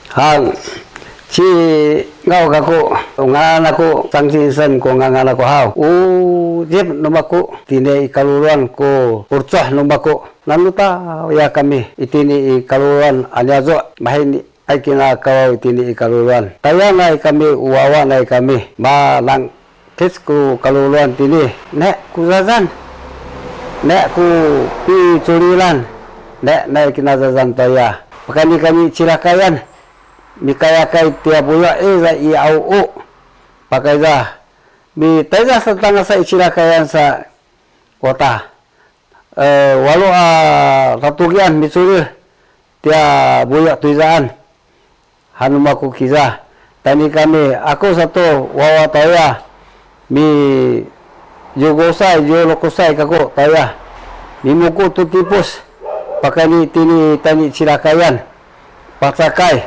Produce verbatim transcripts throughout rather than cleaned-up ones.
Haw, ci ngaw kaku, ngangan aku Sang Cinsen ku ngangan aku haw. U Jip nu maku, tini i kaluluan ku Urcoh nu maku. Nanu taya kami, itini i kaluluan a niyazu', mahin ay kina kawaw itini i kaluluan. Taya nay kami, u wawa nay kami, manang kic ku kaluluan tini, ne ku zazan, ne ku piculilan, ne nay kina zazan taya. Pakayni kami cilakayan, mikayakay tiya buyu' i za i aw u. Pakayza, mitayza sa tangasa i cilakayan sa kota. E, walu a tatukian miculil tiya buyu' tuyzaan. Hanu maku kiza, tayni kami, aku sato wawa taya, miyugosay, yulukusay kaku taya, mimuku tu tipus, pakayni tini tayni cilakayan, pacakay.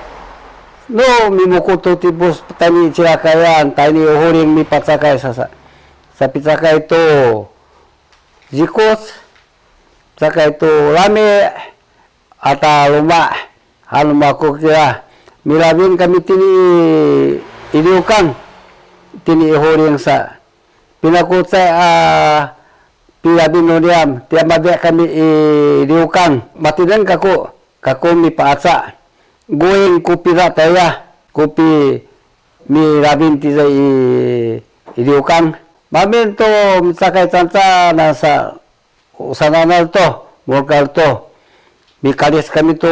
Nu mimuku tu tipus tayni cilakayan, tayni uhuling mipacakay sasa. Sapicakay tu zikuc, pacakay tu lami, ata luma', hanu maku kiza, milawin kami tini i liwkang, tini i huling sa. Pinakucay a pilawin nu niyam, tiya madi kami i liwkang, matineng kaku, kaku mipaaca. Guing ku pila taya, ku pi milawin tiza i, i liwkang. Mamin tu micakay cancanan sa, u sananal to, mulkal to. Mikalis kami tu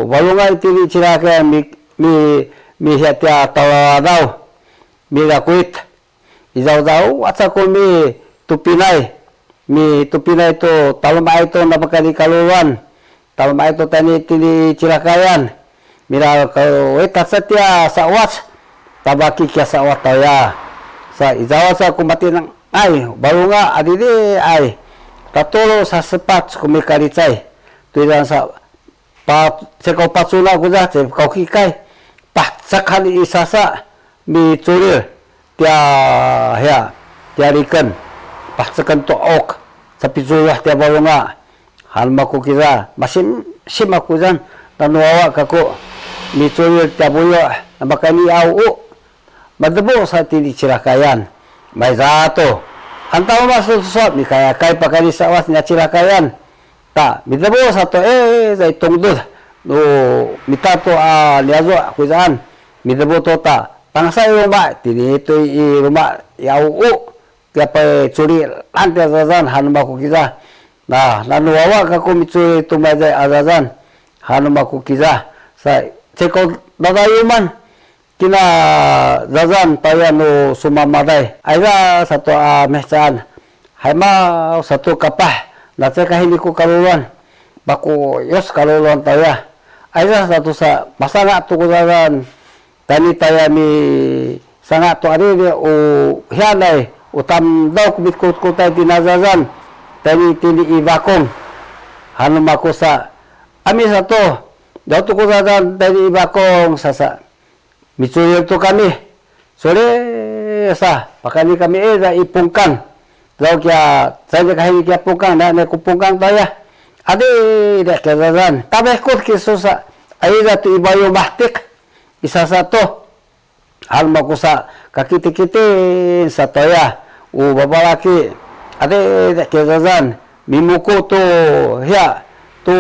walunga itini cilakayan mi, mi, mihiya tiya talawadaw, milakuit. Izawzaw aca ku mitupinay, mitupinay tu talumay tu napakani kaluluan, talumay tu tayni tini cilakayan. Mila kawit aca tiya sawac, tabaki kiya sawac taya. Sa izaw aca ku matineng ay, balunga adidi ay, tatulu sasepat ku mikalicay. Tuizan sa pa, cekaw pacuna kuza, cekaw kikay, pahcak han i sasa, miculil, tiya, hiya, tiya liken, pahceken to'ok, sapicuyuh tiya balunga, han maku kiza, masimsim aku zan, nanu wawa kaku, miculil tiya buyu', namakani aw u, madebu sa tini cilakayan. Mayza to. Antaw masu so, mikayakay pakayni sawas nya cilakayan. Ta, midebu sato, e, zay tungdud. Nu, mita to, a, niyazu', kuyzaan. Midebu to ta, tangsa i luma', tini to i luma', i aw u. Kiya pay culi, lanti a zazan, hanu maku kiza. Na, nanu wawa kaku miculi tu mayza a zazan, hanu maku kiza. Sa, ceko dadayuman, kina zazan taya nu sumamaday. Ayza sato a mihcaan. Haymaw sato kapah. Nacay kahini ku kaluluan. Baku yos kaluluan taya. Ayza sato sa masanga tu ku zazan. Tayni taya misanga tu adidi u hiyanay. U tamdaw ku mikutkutay tina zazan. Tayni tini i bakung. Hanu maku sa. Ami sato. Daw tu ku zazan tayni i bakung sasa. Miculil tu kami. Suli sa, pakayni kami i za i pungkang. Zaw kiya, cayni kahini kiya pungkang, na, na ku pungkang taya. Adi, de kiya zazan. Tabekut kisu sa, ay za tu i bayu mahtik. I sasa to. Hal maku sa, kakitikitin sa taya. U babalaki. Adi, de kiya zazan. Mimuku tu, hiya, tu,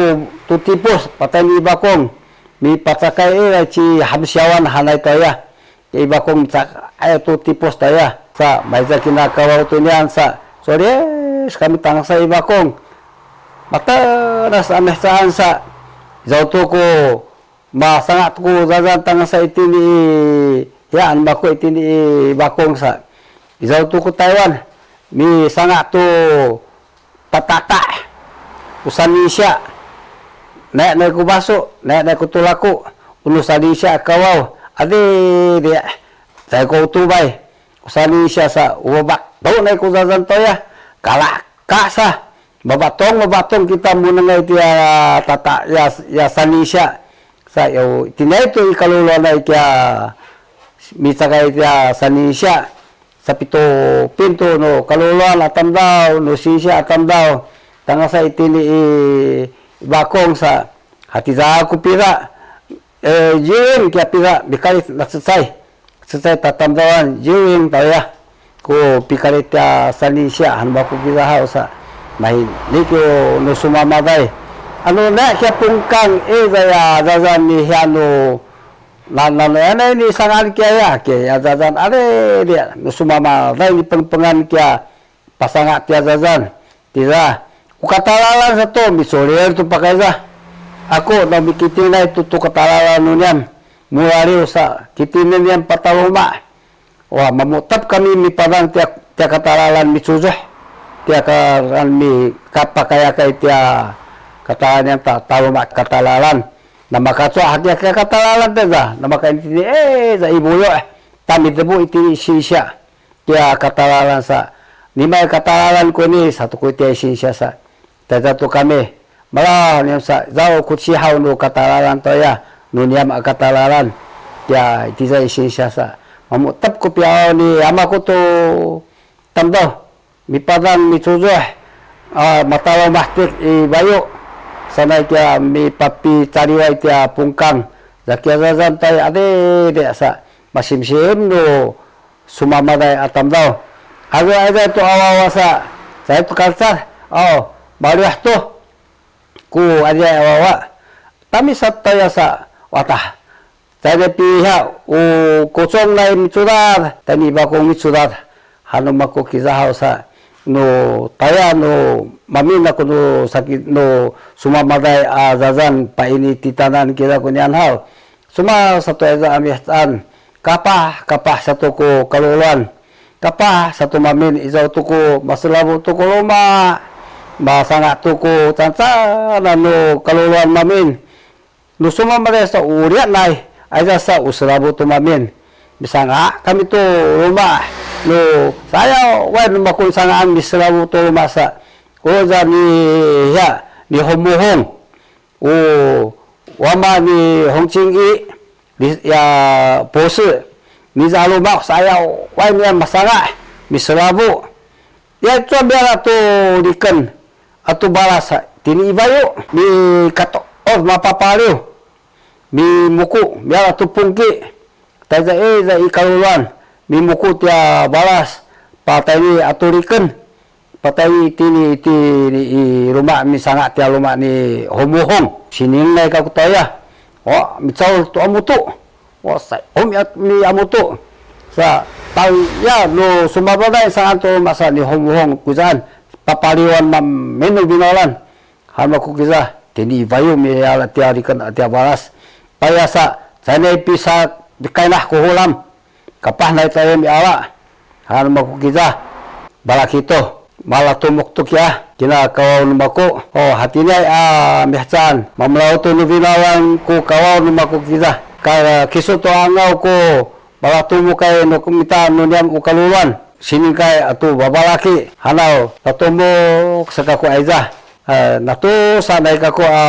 tu tipus, patay ni bakung. Mipacakay i, ci Hamsiyawan hanay taya. I bakung cak, ay tu tipus taya. Sa, mayza kina kawaw tu niyan sa. Solis kami tangsa i bakung. Matanas a mihcaan sa. Izaw tu ku, masanga tu ku zazan tangsa itini i, ya, an baku itini i bakung sa. Izaw tu ku Taywan, misanga tu tatata, u sanisya, ne, ne ku basu, ne, ne ku tulaku, unu sanisya kawaw, adi, di, cay ko utubay, u sanisya sa, u babatung ne ku zazan toya, kalaka sa, babatung, babatung kita munengay tiya tata, ya, ya sanisya, sa, ya, tinay tu i kaluluanay kiya, micakay tiya sanisya, sapitupin tu nu kaluluan a tamdaw, nu sinsi a tamdaw, tangasa itini i bakung sa, hatiza ku pira, E, Jiwing kiya pila, mikalit na cecay. Cecay tatamdawan, Jiwing taya. Ku pikalit tiya saninsiya, han mako kiza haw sa. Mahiniki nu sumamaday. Anu na kiya pungkang, e, zaya, zazan ni hiya nu, na, na, na, na, ni sangan kiya ya, kiya zazan, ale, diya, nu sumamaday ni pengpengan kiya, pasanga' tiya zazan. Tiza, u katalalan sato, miculir tu pakayza. Aku, na mikitinay tu, tu katalalan nu niyam. Mulaliw sa, kitinen niyam pataluma'. Wa, mamu'tap kami mipadang tiya, tiya katalalan micuzuh. Tiya katalalan mi, kapakayakay tiya katalalan niyam ta, taluma' katalalan. Na makacuwa hatiya katalalan teza. Na makainitini, e, za ibuyo, e. Tamidebu itini sinsiya. Tiya katalalan sa, nimay katalalan kuni, satukuy tiya isinsiya sa. Tayza tu kami, malaw niyam sa, zaw kucihaw nu katalalan toya, nu niyam a katalalan, tiya itiza isinsiya sa. Mamu'tap ku piyaw ni ama ku tu tamdaw, mipadang micuzuh, a, matalomahtik i bayu, sanay kiya mipapicaliway tiya pungkang, zakiya zazan tay adidi sa, masimsim nu, sumamaday a tamdaw. Agu ayza tu awawa sa, caay tu kalcar, aw, maliwah tu, ku ayza awawa. Tami sa taya sa, watah. Caay piha, u kucung nay micudad, tani bakung micudad. Hanu mako kiza haw sa, nu taya nu mamin aku nu saki nu sumamaday a zazan paini titanan kiza ku niyan haw. Cuma sato ayza a mihecaan, kapah, kapah sato ku kaluluan. Kapah sato mamin, izaw tu ku maselabu tu ku luma', masanga' tu ku cancanan nu kaluluan mamin. Nu sumamaday sa u liyanay, ayza sa u selabu tu mamin. Misanga' kami tu luma', nu sayaw, way nu makun sangaan miselabu tu luma' sa. Uza ni, ya, ni humuhung. O wama ni Hongcing i, ni, ya, 博士, ni za luma' sayaw, way niya masanga', miselabu. Ya, cuwa miyala tu liken, atu balas, tini i bayu, mikato'or mapapaliw, mimuku, miyala tu pungki, tayza i, za i kaluluan, mimuku tiya balas, patayni atu liken, patay tini, tini i luma' misanga' tiya luma' ni humuhung. Sining nay kaku taya. O, micaul tu amutu. O, say, o, mi, mi amutu. Sa, taya, nu sumamaday sangan tu masa ni humuhung kuzaan. Papaliwan mamin nu binalan. Hanu maku kiza, tini i bayu miyala tiya liken a tiya balas. Taya sa, caay nay pisa, pikaynah ku hulam. Kapah nay taya miala. Hanu maku kiza, balaki to, malatumuk to kiya, kina kawaw nu mako, o, hatiniay a mihecaan, mamelaw to nu binawan ku kawaw nu mako kiza, ka kisu to angaw ku, malatumukay nu mita nu niyam u kaluluan, siningkay atu babalaki, hanaw, latumuk saka ku ayza, e, natu sanay kaku a,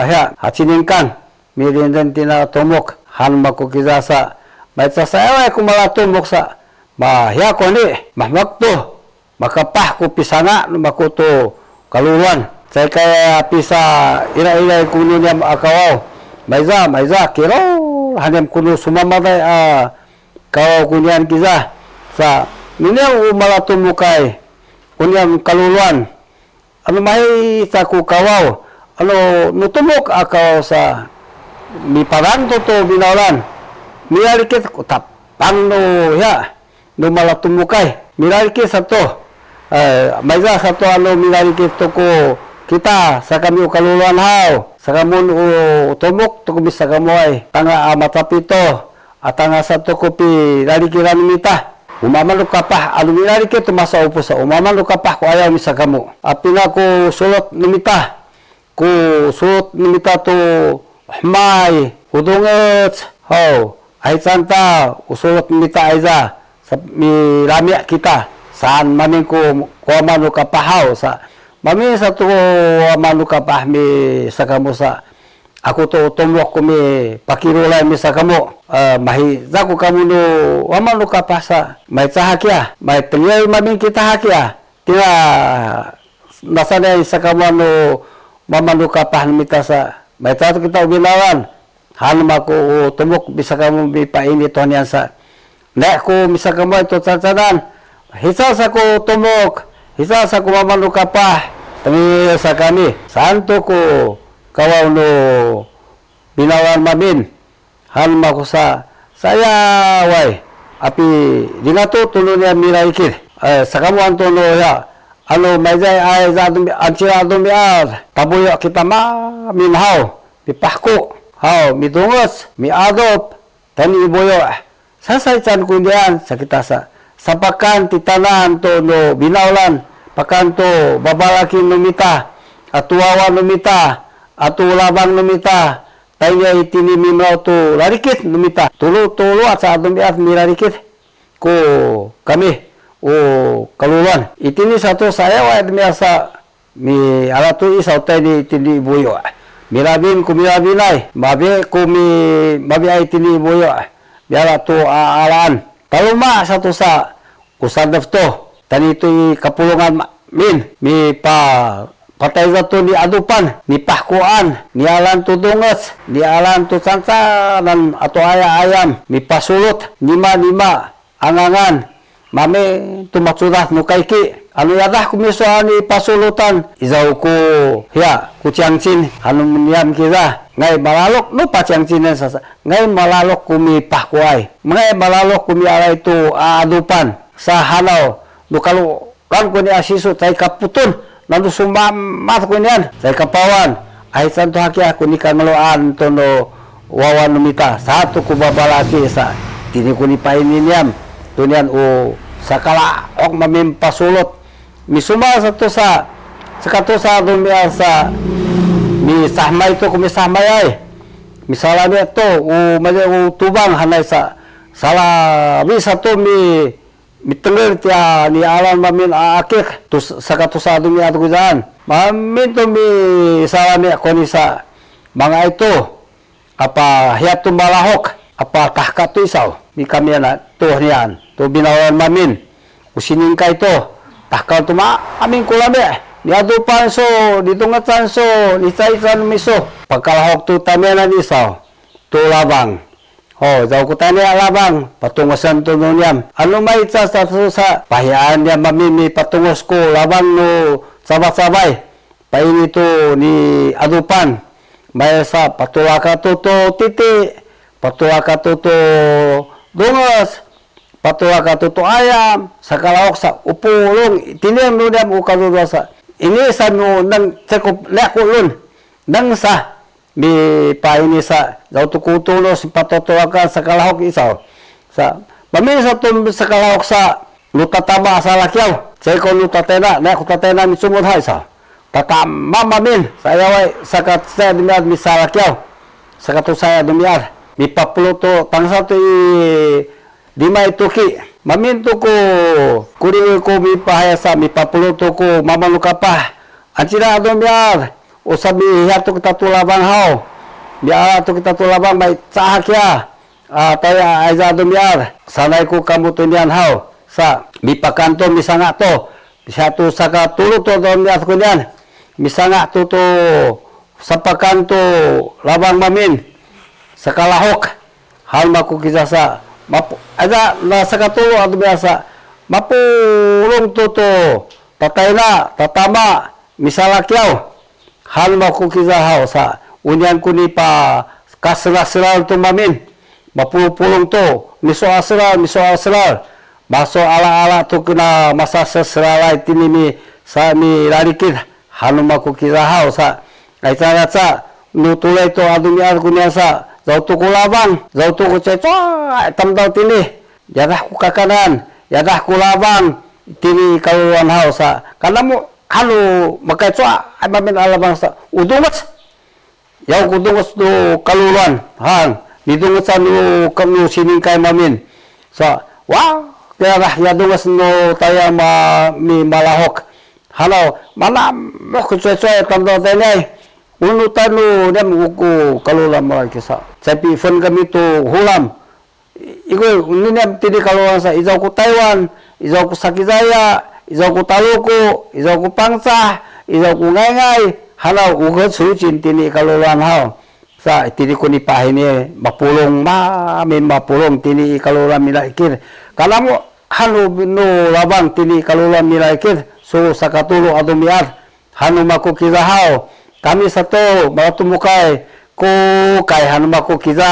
hiya, haciningkan, milindeng tina tumuk, han maku kiza sa, mayca sa, e, ku malatumuk sa, mahiya koni, mahmak tu, makapah ku pisanga' nu maku tu kaluluan. Caay kaya pisa ira-iray ku nu niyam a kawaw. Mayza, mayza, kiro, haniyam ku nu sumamaday a kawaw ku niyan kiza. Sa, nu niyam u malatumukay, u niyam kaluluan. Anu mahi sa ku kawaw, anu nu tumuk a kawaw sa, mipadang to tu binalan. Milalikit ku tapang nu, ya. Nu malatumukay, milalikit sato, e, mayza sato anu milalikit to ku kita, sakami u kaluluan haw, sakamun u tumuk to ku misakamuay, tanga a macapi to, a tanga sato ku pilalikiran mita. U maman nu kapah anu milalikit to masa upus, u maman nu kapah ku ayaw misakamu. A pina ku sulut nu mita, ku sulut nu mita tu hemay, u dungec, haw, ahican ta, u sulut nu mita ayza, sa, milami' kita, saan mamin ku, ku ama nu kapah haw, sa, mamin sa tu ama nu kapah misakamu sa, aku tu tumuk ku mipakilulay misakamu, e, mahiza ku kamu nu ama nu kapah sa, mayca hakiya, maytengil mamin kita hakiya, tina, nasanay sakamu anu mama nu kapah nu mita sa, mayca tu kita u binalan, Han maku u tumuk misakamu mipaini to niyan sa. Ne ku misakamuway to cancanan. Hica sa ku tumuk, hica sa ku mama nu kapah, tengil sa kami. Saan to ku kawaw nu binawlan mamin. Han maku sa, sayaway, api dingatu tunu niya milalikid. Eh, sakamuan tunu ya, anu mayzay ay za dumi, ancila dumiad, tabuyo kita mamin haw, mipahku, haw, midungus, miadup, tani buyo. Sasaycan ku niyan, sa kita sa, sapakan titanan to nu binawlan, pakan to babalaki nu mita, atu wawa nu mita, atu labang nu mita, Tayniay itini mimelaw tu lalikid nu mita. Tulu, tulu aca a dumiad milalikid ku kami u kaluluan. Itini satu saya wa demi asa miala tu i saw tayni itini i buyu. Milabin ku milabinay, mabi ku mi mabiay itini i buyu. Miala tu a alaan. Taluma satu sa usadef to, tani tu i kapulungan ma-, min, mipapatayza to ni adupan, ni pahkuan, ni alan tu dunges, ni alan tu cancanan ato aya ayam, mipasulut, nima nima, angangan, mami tu macudah nu kayki, anu yadah ku miso ani pasulutan, izaw ku hiya, ku ciyangcin, anu niyam kiza, ngay malaluk nu paciyangcinen sasa, ngay malaluk ku mipahkuay, ngay malaluk ku mialay tu a adupan, Sa hanaw, nu kalulan kuni a sisu, caay kaputun, nanu sumamat kunian, caay kapawan, ahican tu hakiya kuni kangeluan to nu wawa nu mita, satu ku babalaki sa, tini kuni paini niyam, tu niyan u sakalaok mamin pasulut, misumal satu sa, sakatu sa tu mial sa, misahmay tu ku misahmay ay, misalami tu, u, maja u tubang hanay sa, salawi satu mi, Mitengil tiya ni alan mamin a akik, tu sakatusa dumi a tukuzaan. Mamin tu misalami a konisa mangay tu, apa hiya tu malahuk, apa tahka tu isaw, mikamiyan a tu niyan, tu binawan mamin, u siningkay tu, tahka tu mamin kulami, ni adupan so, ni tungecan so, ni caican miso, pakalahuk tu tamiyanan isaw, tu labang. Ho, izaw ku tayni a labang, patungusen tu nu niyam. Anu mahica sa tu sa, pahiyaan niyam mamin mipatungos ku labang nu cabacabay. Paini tu ni adupan. Maysa patulaka tu tu titi, patulaka tu tu dunges, patulaka tu tu ayam, sakalawak sa u pulung, tinian nu niyam u kaluluan sa. Ini sa nu neng cekup nekulun, neng sa. Mipaini sa, izaw tu ku tunus, patotolakan sakalahok isaw. Sa, mamin sa tu sakalahok sa, nu tatama sa lakiyaw. Ceko nu tatena, ne ku tatena micumud ha isaw. Tatama mamin, sa iyaway, saka saya dumiad misa lakiyaw. Saka tu saya dumiad. Mipapulu tu, tangsa tu i, dima i tuki. Mamin tu ku, kuri ku mipahaya sa, mipapulu tu ku, mama nu kapah. Acila a dumiad. Usa mihiya tu kita tu labang haw. Miala tu kita tu labang bai cahak ya. A, taya ayza dumiad. Sanay ku kamu tu niyan haw. Sa, mipakan tu, misanga tu. Bisa tu saka tulu tu dumiad ku niyan. Misanga tu tu sapakan tu labang mamin. Sakalahok. Hal maku kiza sa. Mapu, ayza na saka tulu a dumiad sa. Mapulung tu tu. Tatayna, tatama, misalakiyaw. Han maku kiza haw sa, onian ku nipakaselal-selal tu mamin, mapulupulung tu, misoaselal, misoaselal, masoalaala tu kina masaseselalay tini mi, sa milalikid, hanu maku kiza haw sa, ay calaca, nu tulay tu a dumiad ku niyan sa, zaw tu ku labang, zaw tu ku cecoy, tamdaw tini, yadah ku kakanan, yadah ku labang, tini kaluluan haw sa, kanamu, Anu, makaycowa, ay mamin a labang sa, u dunges. Yaw ku dunges nu kaluluan, han, nidungesan nu kanu siningkay mamin. Sa, wa, kaya lah, ya dunges nu taya ma, mimalahok. Hanaw, mana mo ku cuay-cuay tamdaw tayniay. Unu tanu, niyam u ku kaluluan malaki sa. Caay pifen kami tu hulam. Iku, niniam tini kaluluan sa, izaw ku Taywan, izaw ku Sakizaya, izaw ku Taluku, izaw ku Pangcah, izaw ku Ngayngay, hanaw u ka sucin tini kaluluan haw. Sa itini ku nipahini, mapulung, mamin mapulung tini i kalulan milaikid. Kanamu hanu nu lawang tini i kalulan milaikid, su sakatulu a dumiad, hanu maku kiza haw. Kami sato malatumukay ku kay hanu maku kiza.